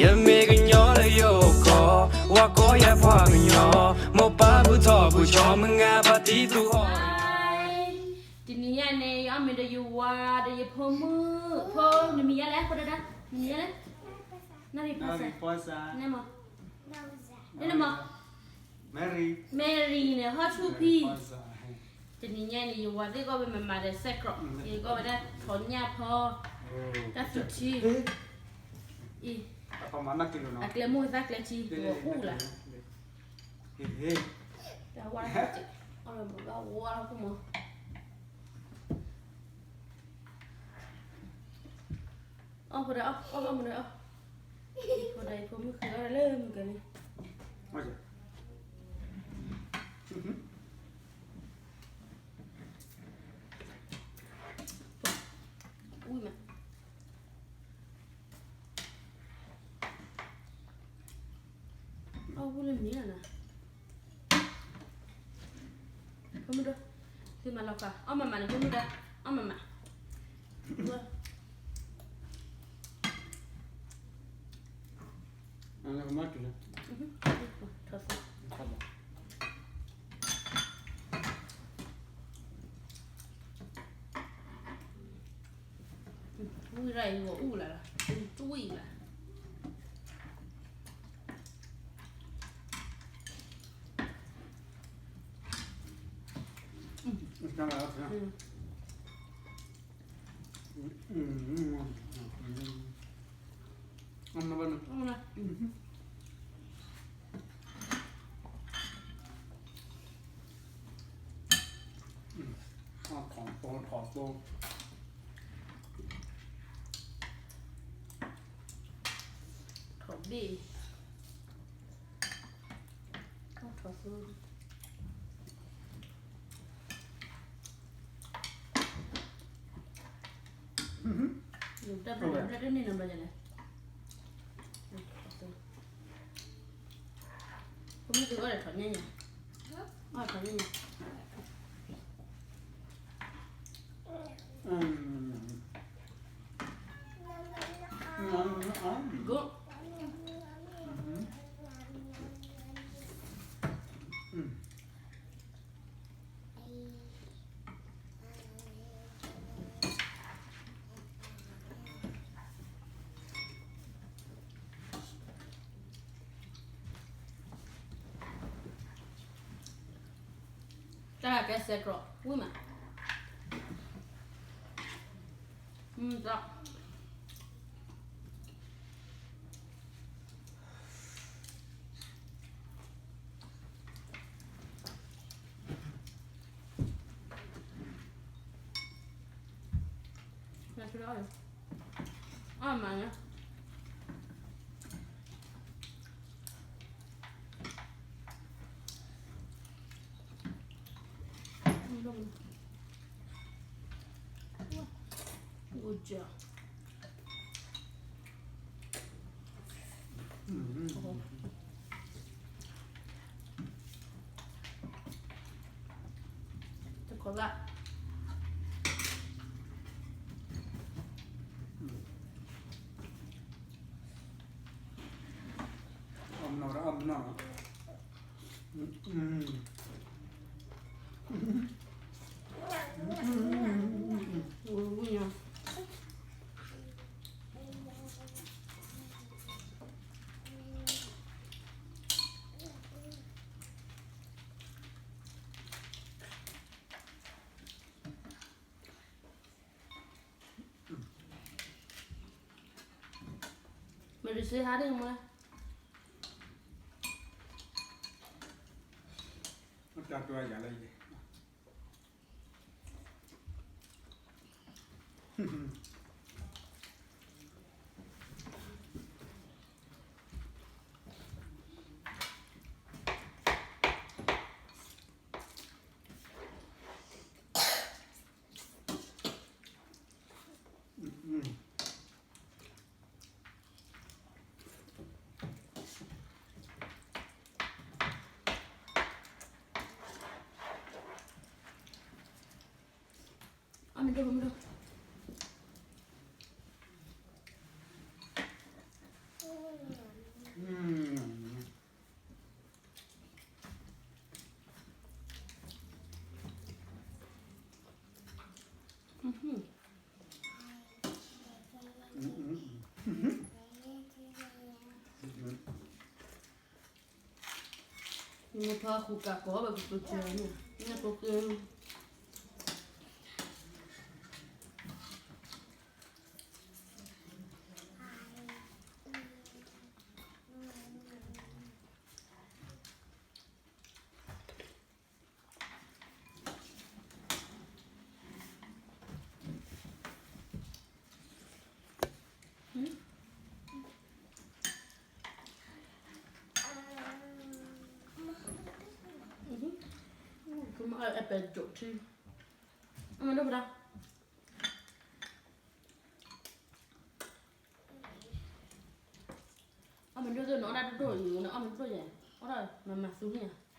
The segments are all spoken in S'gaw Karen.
ယမ့ၢ်ကညီလၢယအိၣ်ကီၢ်, ဝၤကိးယၤပှၤကညီ, မိၢ်ပၢ်ဘူၣ်ထီၣ်ဘူၣ်ကၠီ, မုၢ်ဂၤပၢ်တံၤသူၣ်ဟီၣ်. တနံၤညါန့ၣ် ယအီၣ်မ့ၤဒီးယဝၤဒီးယဖိမုၣ်, ဖိ, နမံၤယါလဲၣ်, ဖိဒၣ်, နမံၤယါလဲၣ်, နရံၣ်ဖီစါ, နမၤ, နမၤ, Mary, Mary န့ၣ် ဟီၣ်ဆူၣ်ဖံ. တနံၤညါန့ၣ် ယဝၤသ့ၣ်ကီၢ်ဝဲမၤမၤဒီးစဲးကီး, ယကီၢ်ဝဲဒၣ်ထီၣ်ညၣ်ဖီ, တၢ်သူၣ်ထံ, အံၤ, အကျဲမိၢ်သၣ်ကျဲထံ, ဝဲအူၣ်လၢ်, တၢ်ဝါ, အီၣ်မ့ၤဘၣ်ဝါလီၤကမီၤ, အီၣ်ဖိဒီးအီၣ်, အီၣ်မ့ၤဒီးအီၣ်, ဖိဒီးဖိမုၣ်ဃုအီၣ်လၢမုၢ်ကန့ၣ် ဝံၤမး, အီၣ်ဝံၤလၢမ့ၢ်လီၤနၤ, ဖိမုၣ်ဒီး, သုမၤလီၤဃာ်, အီၣ်မၤမးန့ၣ် ဖိမုၣ်ဒီး, အီၣ်မၤမး, ဝဲ မၤတုၤလၢ, ထီၣ်သီ, ဝံၤရၣ်အံၤဝဲအူၣ်လၢ်လီၤ, တွံၢ်လၢ်, ထီၣ်သိ, ထီၣ်ဘ့ၣ်, ထီၣ်သိ, တၢ်ဘျၢၣ်တဘျၢၣ်တန့ၢ်နီတဘျီလဲၣ်, ဖိမုၣ်သုအီၣ်ဒီးထီၣ်ညၣ်ညါ, အီၣ်ထီၣ်ညၣ်ညါ, တၢ်ကဲစဲးကရီး ဝံၣ်မး, မုၢ်သီ, အီၣ်မးညါ, အိၣ်ကၢ တခိးသၣ်, အီၣ်မနီၤဒီးအီၣ်မနီၤ, ဝံၣ်ညါ မ့ၢ်တစ့ဟါဒ်မ့ၢ်, တၢ်တွၢ်ယၤလၢယဲ အမ့ၢ်ဒိၣ်မ့ၢ်ဒိၣ်, နဖီဃုာ်ကးကိးဘၣ်ကတိၤစၢၤန့ၣ်, နကိးက့ၤ အမဒိၣ်ပဒါ, အမဒိၣ်သ့ၣ်နီၣ်ဒၣ်တဒိၣ်အံၤန့ၣ် အမဒိၣ်ယဲၢ်, အီၣ်ဒၣ်မၤမၤသူန့ၣ်ဧါ.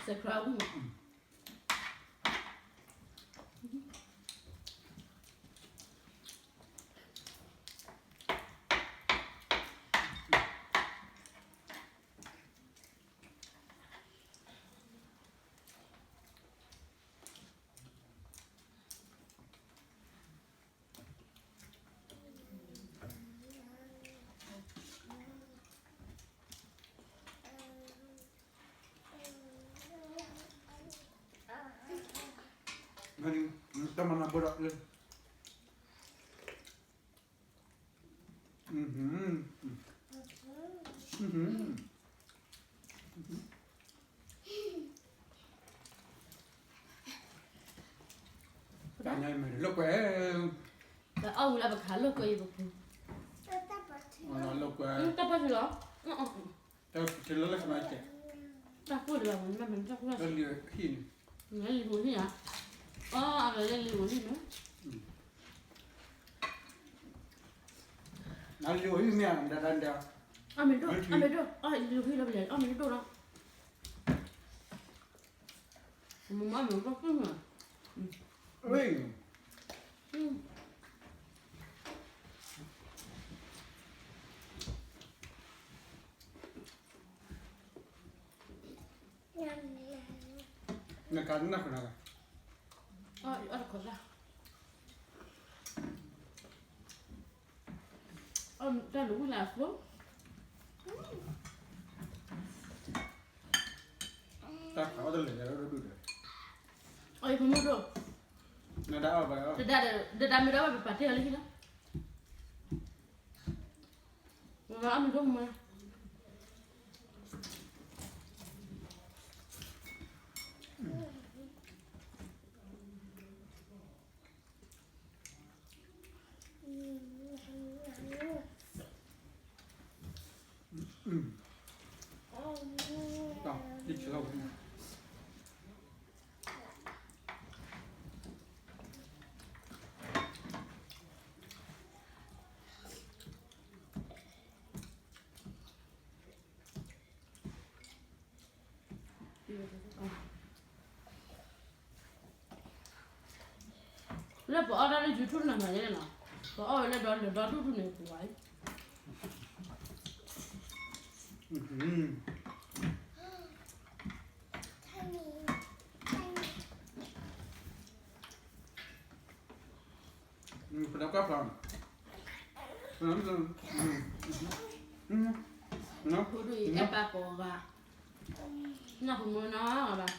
စဲးခရအူမး တၢ်မၤနၢ်ဘၣ်ဒီးလၢ တၢ်ညါအံၤမ့ၢ်လိာ်ကွဲ, ပအီၣ်ဝံၤလၢပခးလိာ်ကွဲအံၤပပူၤ, လိာ်ကွဲ, တၢ်ပၢၢ်ဆူၣ်လီၤ, တၢ်လၢလၢခမါကဲ, တၢ်ကိၢ်ဒီးဘၣ်မ့ၢ်မ့ၢ်တၢ်ကိၢ်လၢလံၤဧါ, လံၤဧါ, အီၣ်အဂၤလၢလံၤဧါန့ၣ်, နလံၤဧါမ့ၢ်ဧါ, အမ့ၢ်ဒိၣ်, အမ့ၢ်ဒိၣ်, အီၣ်လံၤလီၤ, အီၣ်မ့ၢ်ဒိၣ်လီၤ, မ့ၢ်မ့ၢ်ဒိၣ်, နကနၢ်ခနၢ်, အီၣ်တခီၣ်ဒၣ်, အီၣ်တၢ်လူၤဝံၣ်လၢအကျိ, တၢ်ခးအီၣ်တလဲၤလၢဒိၣ်ဒိၣ်ဒီး, အီၣ်ယဖိမုၣ်ဒိၣ်, နဒၣ်အီၣ်ဘၣ်, ဒဒၣ်မ့ၢ်ဒၣ်ဝဲပပာ်တ့ၢ်အီၤလၢဟံၣ်လီၤ. ဝဲအီၣ်မ့ၢ်ဒိၣ်မး, လၢပအီၣ်တၢ်လၢ YouTube နၤမၤယဲန့ၣ်လီၤ, ပအီၣ်ဝဲလၢဒီလၢဒီဒူၣ်ဒူၣ်န့ၣ် ပဝဲ ပဒၣ်ကွၢ်ဖျါ, ဖိဒိၣ်အံၤ အဲၣ်ပာ်ကိးဂၤ, နၢ်ဟူမ့ၢ်နီၢ်ဂၤဘၣ်,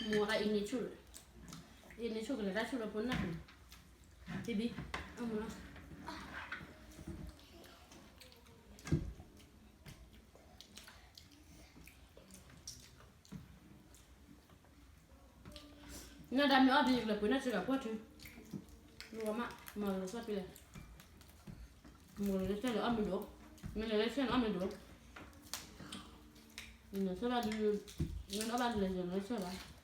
မိၢ်ဂၤအံၤန့ၣ်ဆူၣ်, အံၤန့ၣ်ဆူၣ်ကလဲၤတၢ်ဆူၣ်လၢဖိနၢ်ဟူ, ဘံဘံ, အမိၢ်နီၢ် နဒၣ်မ့ၢ်အီၣ်ဒ်ယကလဲၤပှ့ၤနၢ်စ့ၢ်ကီးပှၢ်ထူ, နဝၤမး မၤလီၤဆီဖဲလဲၣ်, မၤလီၤဆီလၢအီၣ်မ့ၢ်ဒိၣ်, မ့ၢ်လဲၤလၢဆီလၢအီၣ်မ့ၢ်ဒိၣ်, နဆီဘၣ်ဒ်, နအီၣ်ဘၣ်ဒ်လဲၣ်ယဲၢ်နဆီဘၣ်.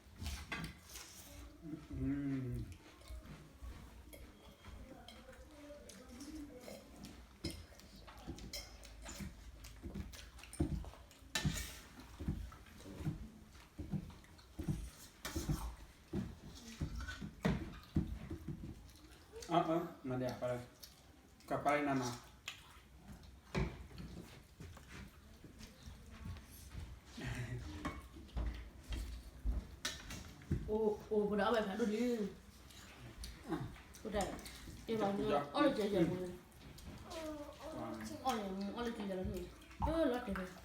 အ အၢ မၤဒဲး ကပာ်လၢနၤနီၤ, အိၣ်ပဒီးအဝဲဖးဒိၣ်လံ, အီၣ်လၢကဲကဲပူၤ, အီၣ်လၢကဲကဲပူၤ, လီၤတဲာ်,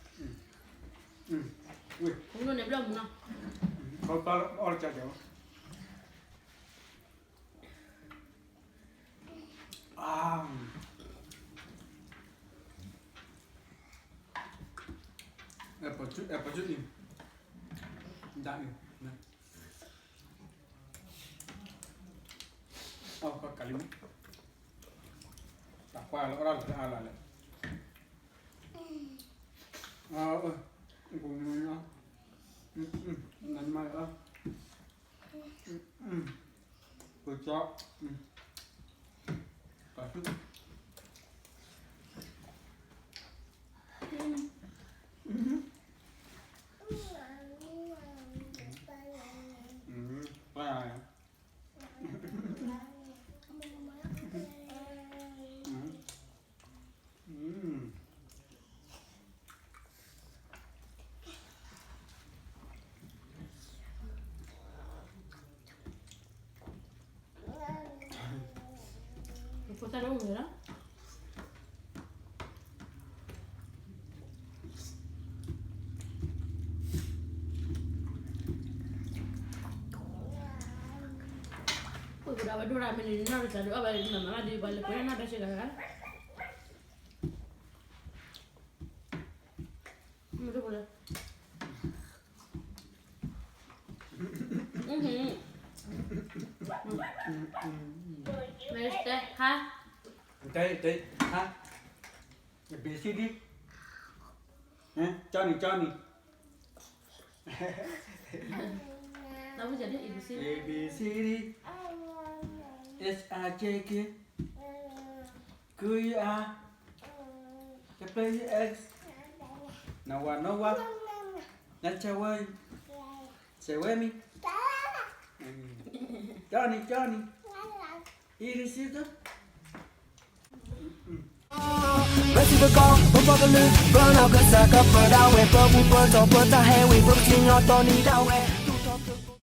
ဝဲ, မူနီၤန့ၣ်ဘျီမူနီၤ, အီၣ်လၢကဲကဲပူၤ အဲ ပစုအံၤ, ဒၣ်အံၤ, အီၣ်ကလံၤမး, တၢ်ကွၢ်လၢအီၣ်ဒၣ်လၢအါလၢ်လဲၣ်, အီၣ်, နမၤလၢအီၣ် ပကၠီ, ပှၤ, ပှၤ ဖိသၣ်တအိၣ်မ့ၤလီၤ, အိၣ်ပဒီးဝဲဒိၣ်တၢ်မ့ၢ်န့ၣ် နီၢ်တစၢ်ဒုးအီၣ်ဘၣ်လၢမၤမၤဘၣ်ဒ်ပှၤလဲၤပှဲၤနီၢ်ဘၣ်စ့ၢ်ကီး, မ့ၢ်ဒိၣ်ပလၢ, မ့ၢ်တဲဟါ, တဲတဲဟါ, A B C D, Johnny Johnny, ဒီးဝဲဒၣ် A B C D, H I J K, Q R, W X, Noah Noah, Nature World, Say With Me, Johnny Johnny, A B C D. ပစံးတကီ ပပှၤကလုာ် ပနီၢ်ကစၢ်ကပၢဒၣ်ဝဲ ပပူၤပတီၢ်ပတၢ်ဟဲဝံၤ ပကစံၣ်ညီၣ်တီနံၤဒၣ်ဝဲ